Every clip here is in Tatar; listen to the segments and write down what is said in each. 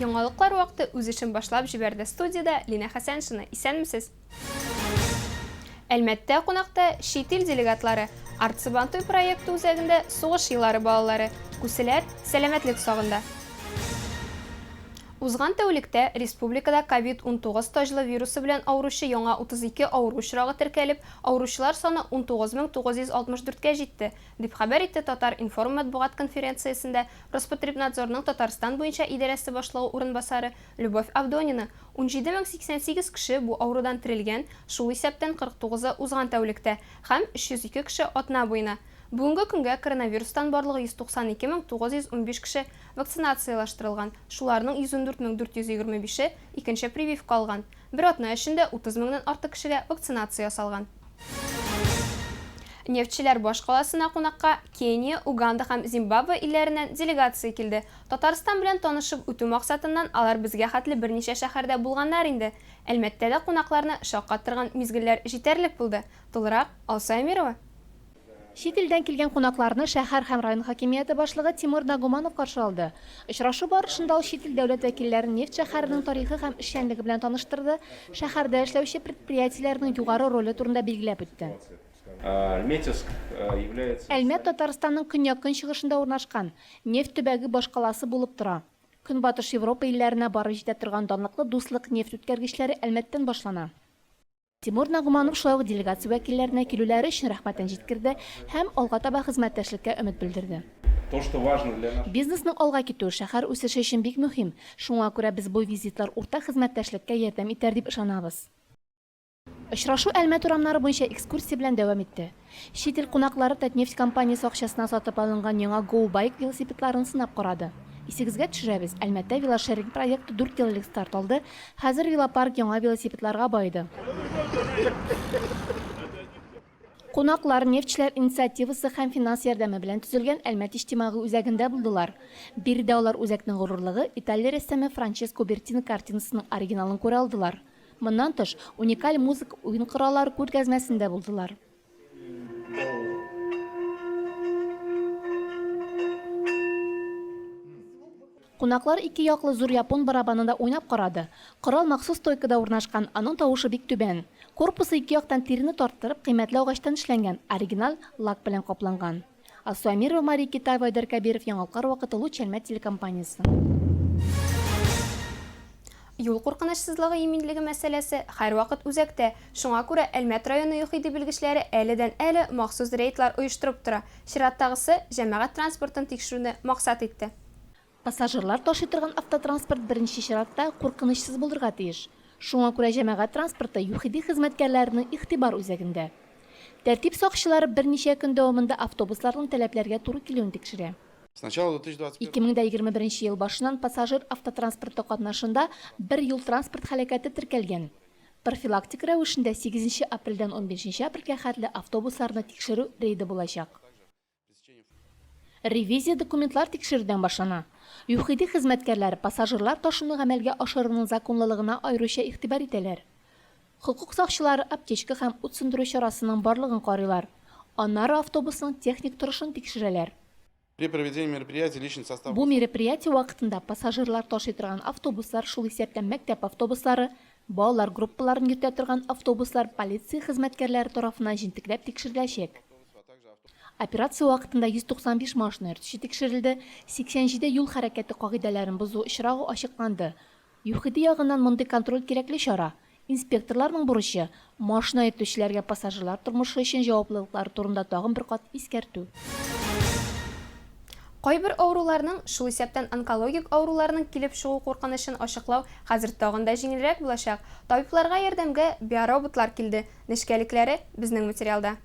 Яңалыклар вакыты үз эшен башлап җибәрде. Студиядә Линә Хәсәншина. Исәнмесез! Әлмәттә кунакта чит ил делегатлары, Арт-Сабантуй проекты үзәгендә сугыш еллары балалары, күселәр сәламәтлек сагында. Узган тәүлектә республикада ковид 19 таҗлы вирусы белән авыручы яңа 32 авыру очрагы теркәлеп, авыручылар саны 19964 кә җитте, дип хәбәр итте Татар-информ матбугат конференциясендә Роспотребнадзорның Татарстан буенча идарәсе башлыгы урынбасары Любовь Авдонина. 17088 кеше бу авырудан терелгән, шул исәптән 49-ы узган тәүлектә һәм 302 кеше атна буена. Бүгенге көнгә коронавирустан барлыгы 192 915 кеше вакцинацияләштырылган, шуларның 114 425-е икенче прививка алган. Бер атна эчендә 30 меңнән артык кешегә вакцинация ясалган. Нефтьчеләр башкаласына кунакка Кения, Уганда һәм Зимбабве илләреннән делегация килде. Татарстан белән танышып үтү максатыннан алар безгә хәтле берничә шәһәрдә булганнар инде. Әлмәттә дә кунакларны шаккаттырган мизгелләр җитәрлек булды. Тулырак, Алсу Әмирова. Чит илдән килгән кунакларны шәһәр һәм район хакимияте башлыгы Тимур Нагуманов каршы алды. Очрашу барышында ул чит ил дәүләт вәкилләрен нефть шәһәренең тарихы һәм эшчәнлеге белән таныштырды, шәһәрдә эшләүче предприятиеләрнең югары роле турында билгеләп үтте. Әлмәт Татарстанның көньяк-көнчыгышында урнашкан, нефть төбәге башкаласы булып тора. Көнбатыш Европа илләренә барып җитә торган данлыклы Дуслык нефть үткәргечләре Әлмәттән башлана. Тимур Нагуманов шулай ук делегация вәкилләренә килүләре өчен рәхмәтен җиткерде һәм алга таба хезмәттәшлеккә өмет белдерде. Бизнесның алга китүе шәһәр үсеше өчен бик мөһим, шуңа күрә без бу визитлар уртак хезмәттәшлеккә ярдәм итәр дип ышанабыз. Очрашу Әлмәт урамнары буенча экскурсия белән дәвам итте. Чит ил кунаклары Татнефть компаниясе акчасына сатып алынган яңа GoBike велосипедларын сынап карады. Исегезгә төшерәбез, Әлмәттә велошеринг проекты дүрт ел элек старт алды, хәзер велопарк яңа велосипедларга баеды. Кунаклар нефтьчеләр инициативасы һәм финанс ярдәме белән төзелгән Әлмәт иҗтимагый үзәгендә булдылар. Биредә алар үзәкнең горурлыгы, Италия рәссамы Франческо Бертино картинасының оригиналын күрә алдылар. Моннан тыш, уникаль музыка уен кораллары күргәзмәсендә булдылар. Кунаклар ике яклы зур япон барабанында уйнап карады. Корал махсус стойкада урнашкан, аның тавышы бик түбән. Корпусы ике яктан тирене тарттырып, кыйммәтле агачтан эшләнгән, оригиналь лак белән капланган. Алсу Әмирова, Мария Китаева, Айдар Кәбиров, Яңалыклар вакыты, Луч Әлмәт телекомпаниясе. Юл куркынычсызлыгы иминлеге мәсьәләсе һәрвакыт үзәктә. Шуңа күрә Әлмәт районы ЮХИДИ белгечләре әледән-әле махсус рейдлар оештырып тора. Чираттагысы җәмәгать транспортын тикшерүне максат итте. Пассажирлар ташый торган автотранспорт беренче чиратта куркынычсыз булырга тиеш. Шуңа күрә җәмәгать транспорты ЮХИДИ хезмәткәрләренең игътибар үзәгендә. Тәртип сакчылары берничә көн дәвамында автобусларның таләпләргә туры килүен тикшерә. 2021 ел башыннан пассажир автотранспорты катнашында бер юл-транспорт һәлакәте теркәлгән. Профилактик рәвешендә сигезенче апрельдән унбишенче апрельгә хәтле автобусларны тикшерү рейды булачак. Ревизия документлар тикшерүдән башлана. ЮХИДИ хезмәткәрләре пассажирлар ташуны гамәлгә ашыруның законлылыгына аеруча игътибар итәләр. Хокук сакчылары аптечка һәм ут сүндерү чарасының барлыгын карыйлар. Аннары автобусның техник торышын тикшерәләр. При проведении мероприятий личный состав. Бу мероприятие вакытында пассажирлар ташый торган автобуслар, шул исәптән мәктәп автобуслары, балалар группаларын йөртә торган автобуслар полиция хезмәткәрләре тарафыннан җентекләп тикшереләчәк. Операция вакытында 195 машина йөртүче тикшерелде, 87 юл хәрәкәте кагыйдәләрен бозу очрагы ачыкланды. ЮХИДИ ягыннан мондый контроль кирәкле чара. Инспекторларның бурычы, машина йөртүчеләргә пассажирлар тормышы өчен җаваплылыклары турында тагын бер кат искәртү. Кайбер авыруларның, шул исәптән онкологик авыруларның килеп чыгу куркынычын ачыклау хәзер тагын да җиңелрәк булачак. Табибларга ярдәмгә биороботлар килде. Нечкәлекләре, безнең материалда.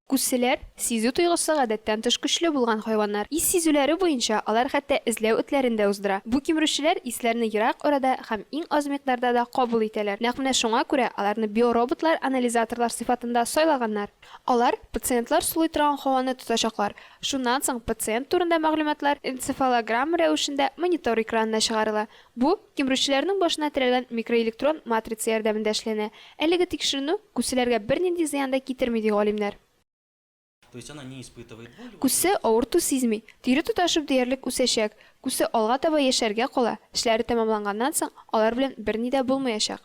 Күселәр, сизү тойгысы гадәттән тыш көчле булган хайваннар. Ис сизүләре буенча алар хәтта эзләү этләрен дә уздыра. Бу кимерүчеләр исләрне ерак арада һәм иң аз микъдарда да кабул итәләр. Нәкъ менә шуңа күрә аларны биороботлар-анализаторлар сыйфатында сайлаганнар. Алар пациентлар сулый торган һаваны тотачаклар. Шуннан соң пациент турында мәгълүматлар энцефалограмма рәвешендә монитор экранына чыгарыла. Бу, кимерүчеләрнең башына терәлгән микроэлектрон матрица ярдәмендә эшләнә. Әлеге тикшеренү күселәргә бернинди зыян да китерми, ди галимнәр. То есть она не испытывает боли. Күсе авырту сизми, тире тоташып диярлек үсәчәк. Күсе алга таба яшәргә кала, эшләре тәмамланганнан соң, алар белән берни дә булмаячак.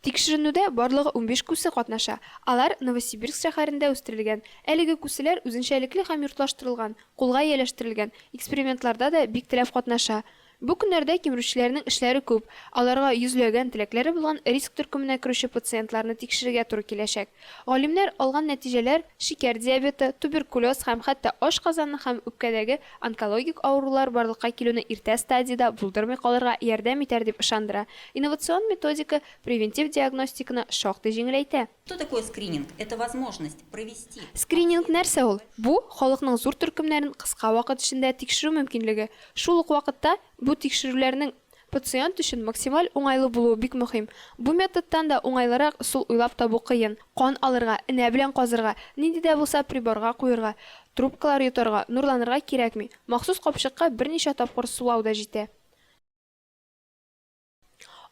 Тикшеренүдә барлыгы 15 күсе катнаша. Алар Новосибирск шәһәрендә үстерелгән. Әлеге күселәр үзенчәлекле һәм йортлаштырылган, кулга ияләштерелгән, экспериментларда да бик теләп катнаша. Бу көннәрдә кимерүчеләрнең эшләре күп. Аларга йөзләгән теләкләре булган риск төркеменә керүче пациентларны тикшерергә туры киләчәк. Галимнәр алган нәтиҗәләр шикәр диабеты, туберкулез һәм хәтта ашказаны һәм үпкәдәге онкологик авырулар барлыкка килүне иртә стадиядә булдырмый калырга ярдәм итәр дип ышандыра. Инновацион методика превентив диагностиканы шактый җиңеләйтә. Что такое скрининг? Это возможность провести. Скрининг нәрсә ул? Бу, халыкның зур төркемнәрен кыска вакыт эчендә тикшерү мөмкинлеге. Шул ук вакытта, бу тикшерүләрнең пациент өчен максималь уңайлы булуы бик мөһим. Бу методтан да уңайлырак ысул уйлап табу кыен. Кан алырга, энә белән казырга, нинди дә булса приборга куерга, трубкалар йотарга, нурланырга кирәкми. Махсус капчыкка берничә тапкыр сулау да җитә.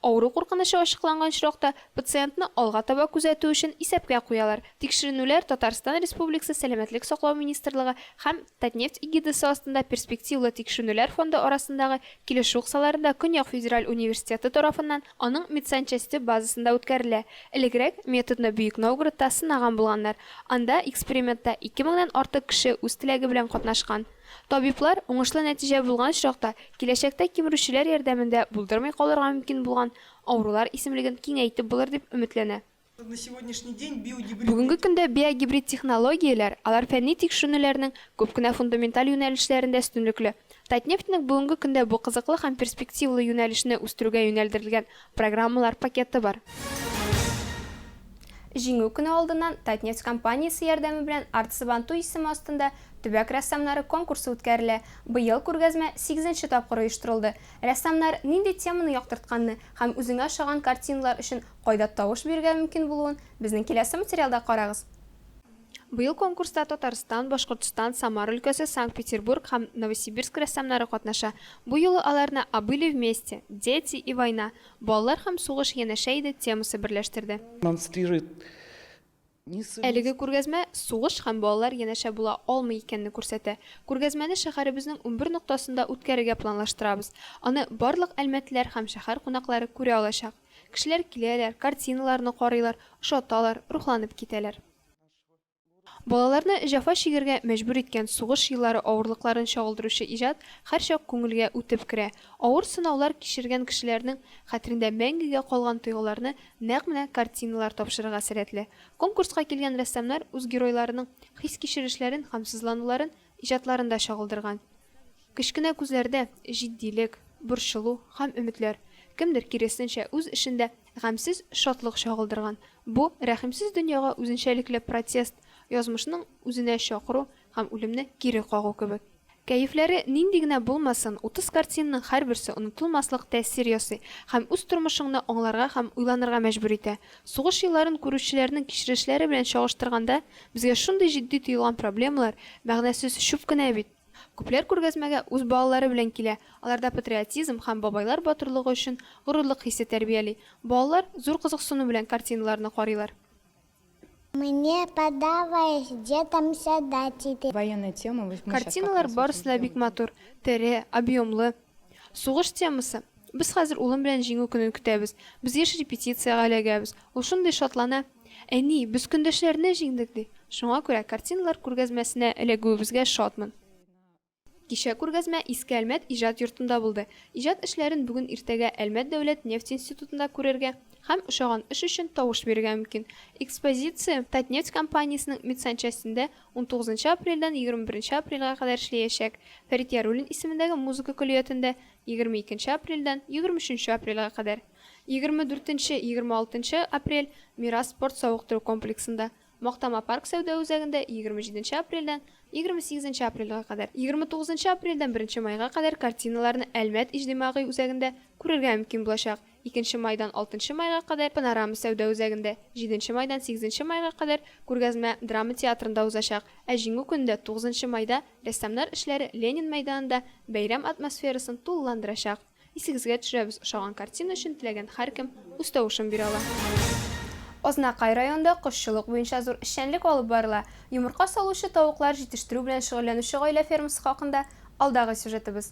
Авыру куркынычы ачыкланган очракта, пациентны алга таба күзәтү өчен исәпкә куялар. Тикшеренүләр Татарстан Республикасы Сәламәтлек саклау министрлыгы һәм Татнефть эгидасы астында Перспективалы тикшеренүләр фонды арасындагы килешү кысаларында Көньяк федераль университеты тарафыннан аның медсанчасте базасында үткәрелә. Элегрәк методны Бөек Новгородта сынаган булганнар. Анда экспериментта ике меңнән артык кеше үз теләге белән катнашкан. Табиблар, уңышлы нәтиҗә булган очракта, киләчәктә кимерүчеләр ярдәмендә булдырмый калырга мөмкин булган авырулар исемлеген киңәйтеп булыр дип өметләнә. Бүгенге көндә биогибрид технологияләр, алар фәнни тикшеренүләрнең күп кенә фундаменталь юнәлешләрендә өстенлекле. Татнефтьнең бүгенге көндә бу кызыклы һәм перспективалы юнәлешне үстерүгә юнәлдерелгән программалар пакеты бар. Җиңү көне алдыннан Татнефть компаниясе ярдәме белән Арт-Сабантуй исеме астында төбәк рәссамнары конкурсы үткәрелә. Быел күргәзмә сигезенче тапкыр оештырылды. Рәссамнар нинди теманы яктыртканны һәм үзеңә ошаган картиналар өчен кайда тавыш бирергә мөмкин булуын безнең киләсе материалда карагыз. Быел конкурста Татарстан, Башкортстан, Самара өлкәсе, Санкт-Петербург һәм Новосибирск рәссамнары катнаша. Бу юлы аларны А были вместе, дети и война, Балалар һәм сугыш янәшә иде темасы берләштерде. Әлеге күргәзмә сугыш һәм балалар янәшә була алмый икәнне күрсәтә. Күргәзмәне шәһәребезнең 11 ноктасында үткәрергә планлаштырабыз. Аны барлык әлмәтлеләр һәм шәһәр кунаклары күрә алачак. Кешеләр киләләр, картиналарны карыйлар, ошаталар, рухланып китәләр. Балаларны җәфа чигәргә мәҗбүр иткән сугыш еллары авырлыкларын чагылдыручы иҗат һәрчак күңелгә үтеп керә. Авыр сынаулар кичергән кешеләрнең хәтерендә мәңгегә калган тойгыларны нәкъ менә картиналар тапшырырга сәләтле. Конкурска килгән рәссамнар үз геройларының хис-кичерешләрен һәм сызлануларын иҗатларында чагылдырган. Кечкенә күзләрдә, җитдилек, борчылу һәм өметләр. Кемдер, киресенчә, үз эшендә гамьсез шатлык чагылдырган. Бу, рәхимсез дөньяга үзенчәлекле протест, язмышның үзенә чакыру һәм үлемне кире кагу кебек. Кәефләре нинди генә булмасын, 30 картинаның һәрберсе онытылмаслык тәэсир ясый һәм үз тормышыңны аңларга һәм уйланырга мәҗбүр итә. Сугыш елларын күрүчеләрнең кичерешләре белән чагыштырганда, безгә шундый җитди тоелган проблемалар, мәгънәсез чүп кенә бит. Күпләр күргәзмәгә үз балалары белән килә, аларда патриотизм һәм бабайлар батырлыгы өчен горурлык хисе тәрбияли. Балалар зур кызыксыну белән картиналарны карыйлар. Мне подавай, где там сядать. Военная тема. Мы щас как Картиналар раз вот барысы да ждем. бик матур, тере, объемлы. Сугыш темасы. Без хәзер улым белән Җиңү көнен көтәбез. Без еш репетициягә эләгәбез. Ул шундый шатлана. Әни, без көндәшләрне җиңдек, ди. Шуңа күрә картиналар күргәзмәсенә эләгүебезгә шатмын. Кичә күргәзмә Иске Әлмәт иҗат йортында булды. Иҗат эшләрен бүген-иртәгә Әлмәт дәүләт нефть институтында күрергә һәм ошаган эш өчен тавыш бирергә мөмкин. Экспозиция Татнефть компаниясенең медсанчастендә унтугызынчы апрельдән 21 апрельгә кадәр эшләячәк, Фәрит Яруллин исемендәге музыка көллиятендә 22 апрельдән 23 апрельгә кадәр. 24, 26 апрель Мирас спорт-савыктыру комплексында, Мактама парк сәүдә үзәгендә 27 апрельдән 28 апрельгә кадәр. 29 апрельдән 1 майга кадәр картиналарны Әлмәт иҗтимагый үзәгендә күрергә мөмкин булачак, 2 майдан 6 майга кадәр Панорама сәүдә үзәгендә, 7 майдан 8 майга кадәр күргәзмә Драма театрында узачак, ә Җиңү көнендә 9 майда рәссамнар эшләре Ленин мәйданында бәйрәм атмосферасын тулыландырачак. Исегезгә төшерәбез, ошаган картина өчен теләгән һәркем үз тавышын бирә ала. Азнакай районында кошчылык буенча зур эшчәнлек алып барыла. Йомырка салучы тавыклар җитештерү белән шөгыльләнүче гаилә фермасы хакында алдагы сюжетыбыз.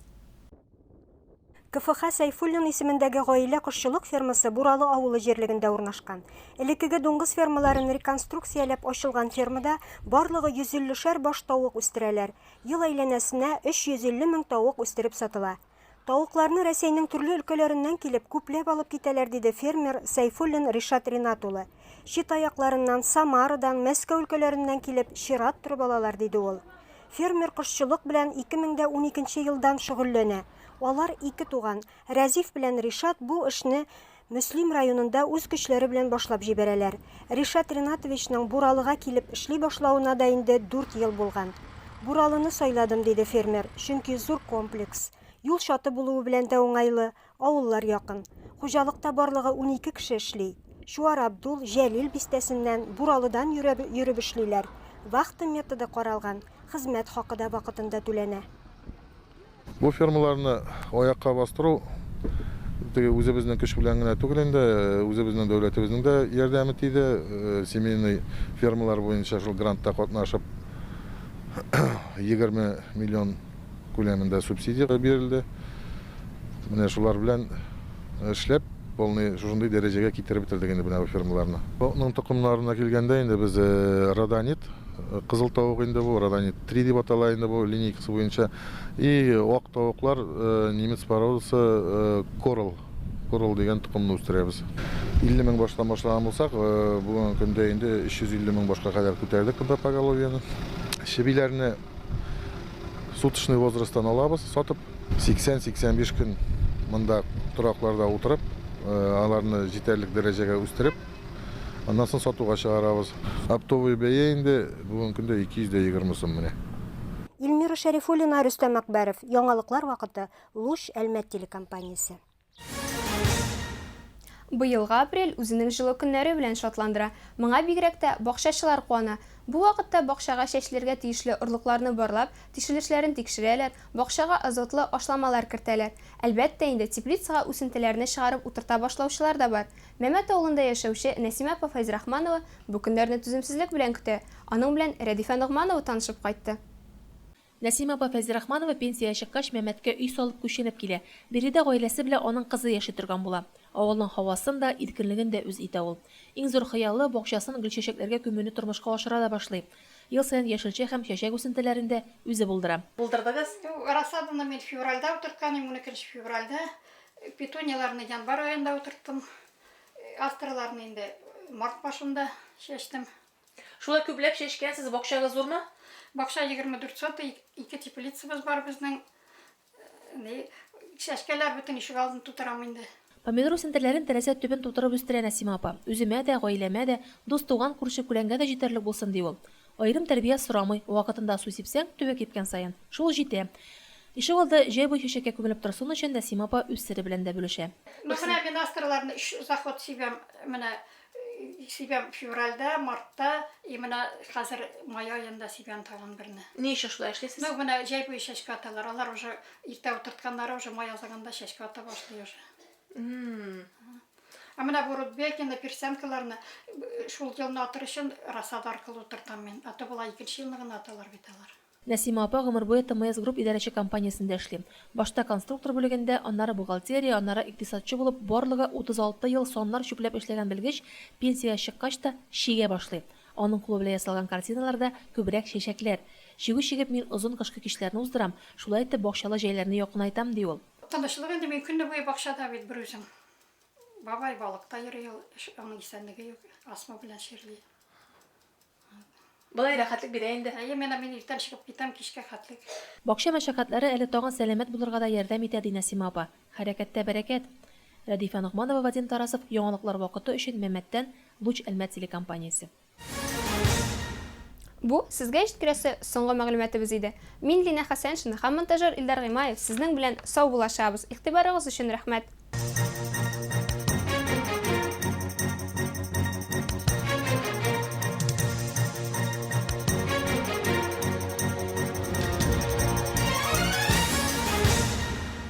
КФХ Сәйфуллин исемендәге гаилә кошчылык фермасы Буралы авылы җирлегендә урнашкан. Элеккеге дуңгыз фермаларын реконструкцияләп ачылган фермада барлыгы 150 шәр баш тавык үстерәләр. Ел әйләнәсенә 350 мең тавык үстереп сатыла. Тавыкларны Рәсәйнең төрле өлкәләреннән килеп, күпләп алып китәләр, диде фермер Сәйфуллин Ришат Ринат улы. Чита якларыннан, Самарадан, Мәскәү өлкәләреннән килеп, чират торып алалар, диде ул. Фермер кошчылык белән 2012 нче елдан шөгыльләнә. Алар ике туган, Рәзиф белән Ришат бу эшне Мөслим районында үз көчләре белән башлап җибәрәләр. Ришат Ринатовичның Буралыга килеп эшли башлавына да инде дүрт ел булган. Буралыны сайладым, диде фермер, чөнки зур комплекс. Юл чаты булуы белән дә уңайлы, авыллар якын. Хуҗалыкта барлыгы 12 кеше эшли. Чуар Абдул, Җәлил бистәсеннән, Буралыдан йөрәп йөреп эшлиләр. Вахта методы каралган, хезмәт хакы да вакытында түләнә. Бу фермаларны аякка бастыру теге үзебезнең көч белән генә түгел инде, үзебезнең дәүләтебезнең дә ярдәме тиде. Семейный фермалар буенча шул грантта катнашып 20 миллион күләмендә субсидия бирелде. Менә шулар белән эшләп, полный шушындый дәрәҗәгә китереп бетердек инде менә бу фермаларны. Тавыкның токымнарына килгәндә инде без родонит, кызыл тавык инде бу, родонит 3 дип атала инде бу линейкасы буенча. И ак тавыклар немец породасы корал, корал дигән токымны үстерәбез. 50 мең баштан башлаган булсак, бүгенге көндә инде 350 мең башка кадәр күтәрдек монда поголовьены. Чебиләрне суточный возрасттан алабыз, сатып. 80-85 көн монда торакларда утырып, аларны җитәрлек дәрәҗәгә үстереп, аннан соң сатуга чыгарабыз. Оптовый бәя инде бүгенге көндә 220 сум менә. Илмира Шәрифуллина, Рөстәм Әкбәров. Яңалыклар вакыты. Луч, Әлмәт телекомпаниясе. Быелгы апрель үзенең җылы көннәре белән шатландыра. Моңа бигрәк тә бакчачылар куана. Бу вакытта бакчага чәчелергә тиешле орлыкларны барлап, тишелешләрен тикшерәләр, бакчага азотлы ашламалар кертәләр. Әлбәттә инде, теплицага үсентеләрне чыгарып утырта башлаучылар да бар. Мәмәт авылында яшәүче Нәсимә апа Фәйзрахманова бу көннәрне түземсезлек белән көтә. Аның белән Рәдифә Ногманова танышып кайтты. Нәсимә апа Фәйзрахманова пенсиягә чыккач, Мәмәткә өй салып күченеп килә. Биредә гаиләсе белән аның кызы яши торган була. Авылның һавасын да, иркенлеген дә үз итә ул. Иң зур хыялы, бакчасын гөлчәчәкләргә күмүне тормышка ашыра да башлый. Ел саен яшелчә һәм чәчәк үсентеләрен дә үзе булдыра. Булдырдыгыз? Рассаданы мин февральдә утырткан идем, уникенче февральдә. Петунияләрне январь аенда утырттым. Астраларны инде март башында чәчтем. Шулай күпләп чәчкәнсез, бакчагыз зурмы? Бакча 24 сотый, ике теплицабыз бар безнең. Ни, чәчкәләр бөтен ишек алдын тутырам инде. Помидор үсентеләрен тәрәзә төбен тутырып үстерә Нәсимә апа. Үземә дә, гаиләмә дә, дус-туган, күрше-күләнгә дә җитәрлек булсын, ди ул. Аерым тәрбия сорамый, вакытында су сипсәң, төбе кипкән саен, шул җитә. Ишегалды җәй буе чәчәккә күмелеп торсын өчен Нәсимә апа үз сере белән дә бүлешә. Ну, менә мин астраларны өч заход сибәм, менә Сибәм февральдә, мартта, и менә хәзер май аенда сибәм тагын берне. Ни өчен шулай эшлисез? Ну, менә җәй буе чәчкә аталар. Алар уже иртә утыртканнары уже май азагында чәчкә ата башлый уже. Ә менә бу рудбекины, персенкаларны шул елны атыр өчен рассада аркылы утыртам мин. А то болай икенче елны гына аталар бит алар. Нәсимә апа гомер буе ТМС Групп идарәче компаниясендә эшли. Башта конструктор бүлегендә, аннары бухгалтерия, аннары икътисадчы булып, барлыгы 36 ел саннар чүпләп эшләгән белгеч пенсиягә чыккач та чигә башлый. Аның кулы белән ясалган картиналарда күбрәк чәчәкләр. Чигү чигеп мин озын кышкы кичләрне уздырам, шулай итеп бакчалы җәйләрне якынайтам, ди ул. Тынычлык инде, мин көне буе бакчада бит берүзем. Бабай балыкта йөри ул, аның исәнлеге юк, астма белән чирли. Болай рәхәтлек бирә инде. Әйе, менә мин иртән чыгып китәм, кичкә хәтлек. Бакча мәшәкатьләре әле тагын сәламәт булырга да ярдәм итә, ди Нәсимә апа. Хәрәкәттә бәрәкәт. Рәдифә Ногманова, Вадим Тарасов, Яңалыклар вакыты өчен Мәмәттән, Луч Әлмәт телекомпаниясе. Бу, сезгә җиткерәсе соңгы мәгълүматыбыз иде. Мин, Линә Хәсәншина һәм монтажер Илдар Гыймаев сезнең белән саубуллашабыз. Игътибарыгыз өчен рәхмәт.